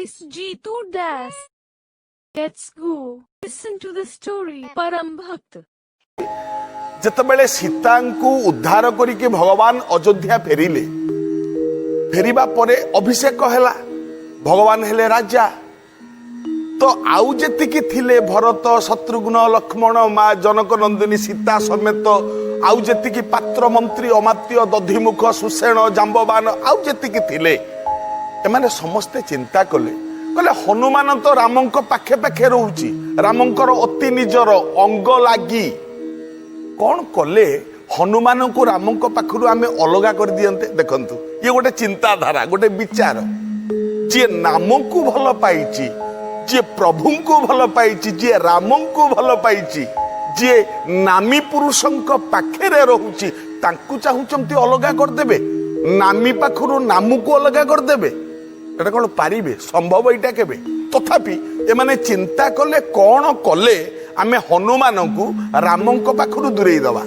Voice Jitu Das. Let's go. Listen to the story. Param Bhakt. ଯେତେବେଳେ ସୀତାଙ୍କୁ ଉଦ୍ଧାର କରିକି ଭଗବାନ ଅଯୋଧ୍ୟା ଫେରିଲେ, ଫେରିବା ପରେ ଅଭିଷେକ ହେଲା, ଭଗବାନ ହେଲେ ରାଜା। ତ ଆଉ ଯେତିକି ଥିଲେ, ଭରତ, ଶତ୍ରୁଘ୍ନ, ଲକ୍ଷ୍ମଣ, ମା ଜନକ ନନ୍ଦିନୀ ସୀତା ସମେତ ଆଉ ଯେତିକି ପାତ୍ର, ମନ୍ତ୍ରୀ, ଅମାତ୍ୟ, ଦଧିମୁଖ, ସୁଷେଣ, ଜାମ୍ବବାନ, ଆଉ ଯେତିକି ଥିଲେ, ଏମାନେ ସମସ୍ତେ ଚିନ୍ତା କଲେ। କହିଲେ, ହନୁମାନ ତ ରାମଙ୍କ ପାଖେ ପାଖେ ରହୁଛି, ରାମଙ୍କର ଅତି ନିଜର ଅଙ୍ଗ ଲାଗି। କଣ କଲେ ହନୁମାନଙ୍କୁ ରାମଙ୍କ ପାଖରୁ ଆମେ ଅଲଗା କରିଦିଅନ୍ତେ? ଦେଖନ୍ତୁ, ଇଏ ଗୋଟେ ଚିନ୍ତାଧାରା, ଗୋଟେ ବିଚାର। ଯିଏ ନାମକୁ ଭଲ ପାଇଛି, ଯିଏ ପ୍ରଭୁଙ୍କୁ ଭଲ ପାଇଛି, ଯିଏ ରାମଙ୍କୁ ଭଲ ପାଇଛି, ଯିଏ ନାମୀ ପୁରୁଷଙ୍କ ପାଖରେ ରହୁଛି, ତାଙ୍କୁ ଚାହୁଁଛନ୍ତି ଅଲଗା କରିଦେବେ। ନାମୀ ପାଖରୁ ନାମକୁ ଅଲଗା କରିଦେବେ, ଏଟା କଣ ପାରିବେ? ସମ୍ଭବ ଏଇଟା କେବେ? ତଥାପି ଏମାନେ ଚିନ୍ତା କଲେ, କଣ କଲେ ଆମେ ହନୁମାନଙ୍କୁ ରାମଙ୍କ ପାଖରୁ ଦୂରେଇ ଦବା।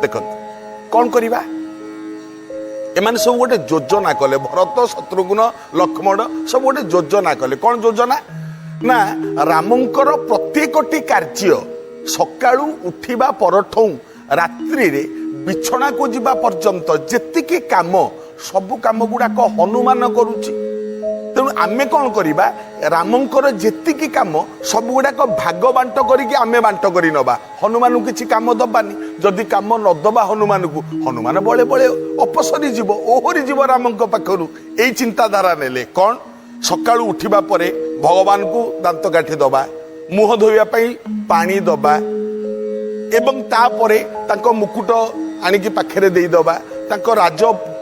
ଦେଖନ୍ତୁ, କଣ କରିବା? ଏମାନେ ସବୁ ଗୋଟେ ଯୋଜନା କଲେ। ଭରତ, ଶତ୍ରୁଘ୍ନ, ଲକ୍ଷ୍ମଣ ସବୁ ଗୋଟେ ଯୋଜନା କଲେ। କଣ ଯୋଜନା ନା, ରାମଙ୍କର ପ୍ରତ୍ୟେକଟି କାର୍ଯ୍ୟ ସକାଳୁ ଉଠିବା ପରଠଉଁ ରାତ୍ରିରେ ବିଛଣାକୁ ଯିବା ପର୍ଯ୍ୟନ୍ତ ଯେତିକି କାମ, ସବୁ କାମ ଗୁଡାକ ହନୁମାନ କରୁଛି। ତେଣୁ ଆମେ କଣ କରିବା? ରାମଙ୍କର ଯେତିକି କାମ, ସବୁ ଗୁଡାକ ଭାଗ ବାଣ୍ଟ କରିକି ଆମେ ବାଣ୍ଟ କରି ନବା। ହନୁମାନଙ୍କୁ କିଛି କାମ ଦବାନି। ଯଦି କାମ ନ ଦବା ହନୁମାନଙ୍କୁ, ହନୁମାନ ବଳେ ବଳେ ଅପସରି ଯିବ, ଓହରି ଯିବ ରାମଙ୍କ ପାଖରୁ। ଏଇ ଚିନ୍ତାଧାରା ନେଲେ। କଣ? ସକାଳୁ ଉଠିବା ପରେ ଭଗବାନଙ୍କୁ ଦାନ୍ତ କାଠି ଦବା, ମୁହଁ ଧୋଇବା ପାଇଁ ପାଣି ଦବା ଏବଂ ତାପରେ ତାଙ୍କ ମୁକୁଟ ଆଣିକି ପାଖରେ ଦେଇଦବା, ତାଙ୍କ ରାଜ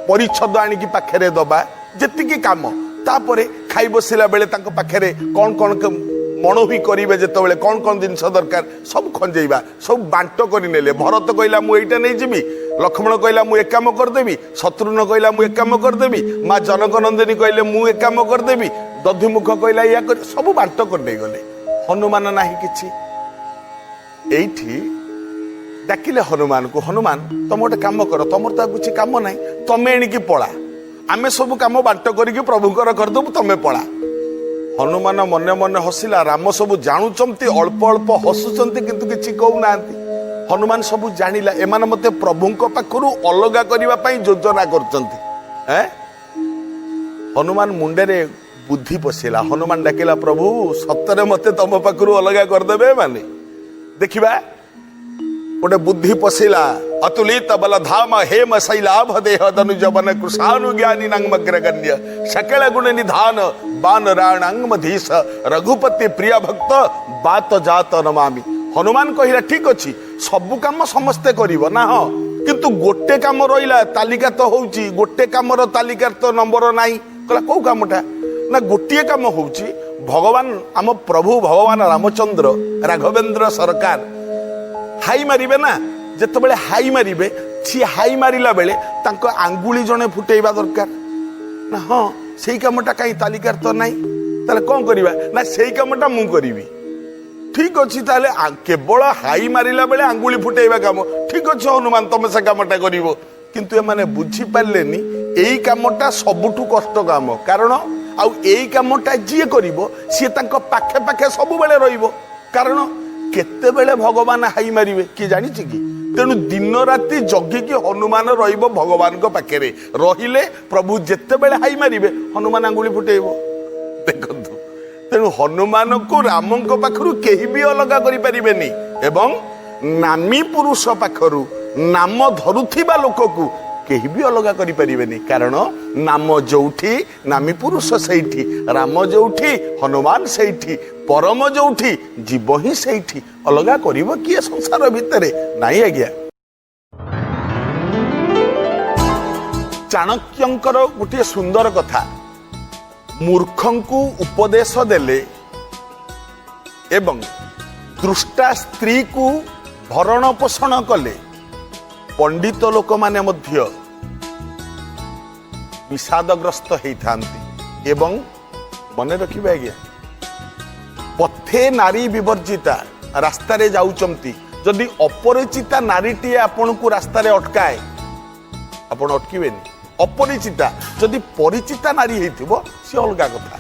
ପରିଚ୍ଛଦ ଆଣିକି ପାଖରେ ଦବା, ଯେତିକି କାମ। ତାପରେ ଖାଇ ବସିଲା ବେଳେ ତାଙ୍କ ପାଖରେ କଣ କଣ ମଣୋହି କରିବେ ଯେତେବେଳେ, କଣ କଣ ଜିନିଷ ଦରକାର, ସବୁ ଖଞ୍ଜେଇବା। ସବୁ ବାଣ୍ଟ କରି ନେଲେ। ଭରତ କହିଲା, ମୁଁ ଏଇଟା ନେଇଯିବି। ଲକ୍ଷ୍ମଣ କହିଲା, ମୁଁ ଏ କାମ କରିଦେବି। ଶତ୍ରୁଘ୍ନ କହିଲା, ମୁଁ ଏ କାମ କରିଦେବି। ମା ଜନକ ନନ୍ଦିନୀ କହିଲେ, ମୁଁ ଏ କାମ କରିଦେବି। ଦଧିମୁଖ କହିଲା, ଇୟା କରି। ସବୁ ବାଣ୍ଟ କରି ନେଇଗଲେ। ହନୁମାନ ନାହିଁ କିଛି। ଏଇଠି ଡାକିଲେ ହନୁମାନକୁ, ହନୁମାନ, ତମେ ଗୋଟେ କାମ କର, ତମର ତ ଆଉ କିଛି କାମ ନାହିଁ, ତମେ ଏଣିକି ପଳା। ଆମେ ସବୁ କାମ ବାଣ୍ଟ କରିକି ପ୍ରଭୁଙ୍କର କରିଦେବୁ, ତମେ ପଳା। ହନୁମାନ ମନେ ମନେ ହସିଲା। ରାମ ସବୁ ଜାଣୁଛନ୍ତି, ଅଳ୍ପ ଅଳ୍ପ ହସୁଛନ୍ତି, କିନ୍ତୁ କିଛି କହୁନାହାନ୍ତି। ହନୁମାନ ସବୁ ଜାଣିଲା, ଏମାନେ ମତେ ପ୍ରଭୁଙ୍କ ପାଖରୁ ଅଲଗା କରିବା ପାଇଁ ଯୋଜନା କରୁଛନ୍ତି। ଏଁ ହନୁମାନ ମୁଣ୍ଡରେ ବୁଦ୍ଧି ପଶିଲା। ହନୁମାନ ଡାକିଲା, ପ୍ରଭୁ, ସତରେ ମତେ ତମ ପାଖରୁ ଅଲଗା କରିଦେବେ ଏମାନେ? ଦେଖିବା। ଗୋଟେ ବୁଦ୍ଧି ପଶିଲା। ଅତୁଲିତ ବଲ ଧାମ ହେମ ଶୈଲାଭ ଦେହ ଦନୁଜ ବନ କୃଷାନୁ ଜ୍ଞାନୀ ନଗ୍ରଗଣ୍ୟ ସକଳ ଗୁଣ ନିଧାନ ବାନରାଣାମଧୀଶ ରଘୁପତି ପ୍ରିୟ ଭକ୍ତ ବାତ ଜାତ ନମାମି। ହନୁମାନ କହିଲା, ଠିକ ଅଛି, ସବୁ କାମ ସମସ୍ତେ କରିବ ନା? ହଁ, କିନ୍ତୁ ଗୋଟେ କାମ ରହିଲା। ତାଲିକା ତ ହଉଛି, ଗୋଟେ କାମର ତାଲିକାର ତ ନମ୍ବର ନାହିଁ। କହିଲା, କୋଉ କାମଟା? ନା, ଗୋଟିଏ କାମ ହଉଛି, ଭଗବାନ ଆମ ପ୍ରଭୁ ଭଗବାନ ରାମଚନ୍ଦ୍ର ରାଘବେନ୍ଦ୍ର ସରକାର ହାଇ ମାରିବେ ନା? ଯେତେବେଳେ ହାଇ ମାରିବେ, ସିଏ ହାଇ ମାରିଲା ବେଳେ ତାଙ୍କ ଆଙ୍ଗୁଳି ଜଣେ ଫୁଟେଇବା ଦରକାର ନା? ହଁ, ସେଇ କାମଟା କାହିଁ? ତାଲିକାର ତ ନାହିଁ। ତାହେଲେ କଣ କରିବା? ନା, ସେଇ କାମଟା ମୁଁ କରିବି। ଠିକ ଅଛି, ତାହେଲେ କେବଳ ହାଇ ମାରିଲା ବେଳେ ଆଙ୍ଗୁଳି ଫୁଟେଇବା କାମ। ଠିକ ଅଛି ହନୁମାନ, ତମେ ସେ କାମଟା କରିବ। କିନ୍ତୁ ଏମାନେ ବୁଝିପାରିଲେନି, ଏଇ କାମଟା ସବୁଠୁ କଷ୍ଟ କାମ। କାରଣ ଆଉ ଏଇ କାମଟା ଯିଏ କରିବ, ସିଏ ତାଙ୍କ ପାଖେ ପାଖେ ସବୁବେଳେ ରହିବ। କାରଣ କେତେବେଳେ ଭଗବାନ ହାଇ ମାରିବେ, କିଏ ଜାଣିଛି କି? ତେଣୁ ଦିନ ରାତି ଜଗିକି ହନୁମାନ ରହିବ। ଭଗବାନଙ୍କ ପାଖରେ ରହିଲେ ପ୍ରଭୁ ଯେତେବେଳେ ହାଇ ମାରିବେ, ହନୁମାନ ଆଙ୍ଗୁଳି ଫୁଟେଇବ। ଦେଖନ୍ତୁ, ତେଣୁ ହନୁମାନଙ୍କୁ ରାମଙ୍କ ପାଖରୁ କେହି ବି ଅଲଗା କରିପାରିବେନି ଏବଂ ନାମୀ ପୁରୁଷ ପାଖରୁ ନାମ ଧରୁଥିବା ଲୋକକୁ କେହି ବି ଅଲଗା କରିପାରିବେନି। କାରଣ ନାମ ଯୋଉଠି, ନାମୀ ପୁରୁଷ ସେଇଠି। ରାମ ଯୋଉଠି, ହନୁମାନ ସେଇଠି। ପରମ ଯୋଉଠି, ଜୀବ ହିଁ ସେଇଠି। ଅଲଗା କରିବ କିଏ ସଂସାର ଭିତରେ? ନାଇଁ ଆଜ୍ଞା। ଚାଣକ୍ୟଙ୍କର ଗୋଟିଏ ସୁନ୍ଦର କଥା, ମୂର୍ଖଙ୍କୁ ଉପଦେଶ ଦେଲେ ଏବଂ ଦୃଷ୍ଟା ସ୍ତ୍ରୀକୁ ଭରଣ ପୋଷଣ କଲେ ପଣ୍ଡିତ ଲୋକମାନେ ମଧ୍ୟ ବିଷାଦଗ୍ରସ୍ତ ହେଇଥାନ୍ତି। ଏବଂ ମନେ ରଖିବେ ଆଜ୍ଞା, ପଥେ ନାରୀ ବିବର୍ଜିତା, ରାସ୍ତାରେ ଯାଉଛନ୍ତି, ଯଦି ଅପରିଚିତା ନାରୀଟିଏ ଆପଣଙ୍କୁ ରାସ୍ତାରେ ଅଟକାଏ, ଆପଣ ଅଟକିବେନି? ଅପରିଚିତା। ଯଦି ପରିଚିତା ନାରୀ ହେଇଥିବ, ସିଏ ଅଲଗା କଥା।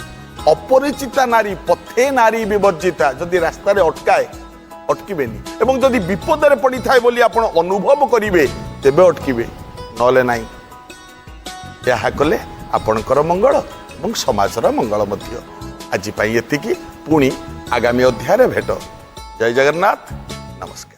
ଅପରିଚିତା ନାରୀ, ପଥେ ନାରୀ ବିବର୍ଜିତା, ଯଦି ରାସ୍ତାରେ ଅଟକାଏ ଅଟକିବେନି, ଏବଂ ଯଦି ବିପଦରେ ପଡ଼ିଥାଏ ବୋଲି ଆପଣ ଅନୁଭବ କରିବେ ତେବେ ଅଟକିବେ, ନହେଲେ ନାହିଁ। ଏହା କଲେ ଆପଣଙ୍କର ମଙ୍ଗଳ ଏବଂ ସମାଜର ମଙ୍ଗଳ ମଧ୍ୟ। ଆଜି ପାଇଁ ଏତିକି, ପୁଣି ଆଗାମୀ ଅଧ୍ୟାୟରେ ଭେଟ। ଜୟ ଜଗନ୍ନାଥ, ନମସ୍କାର।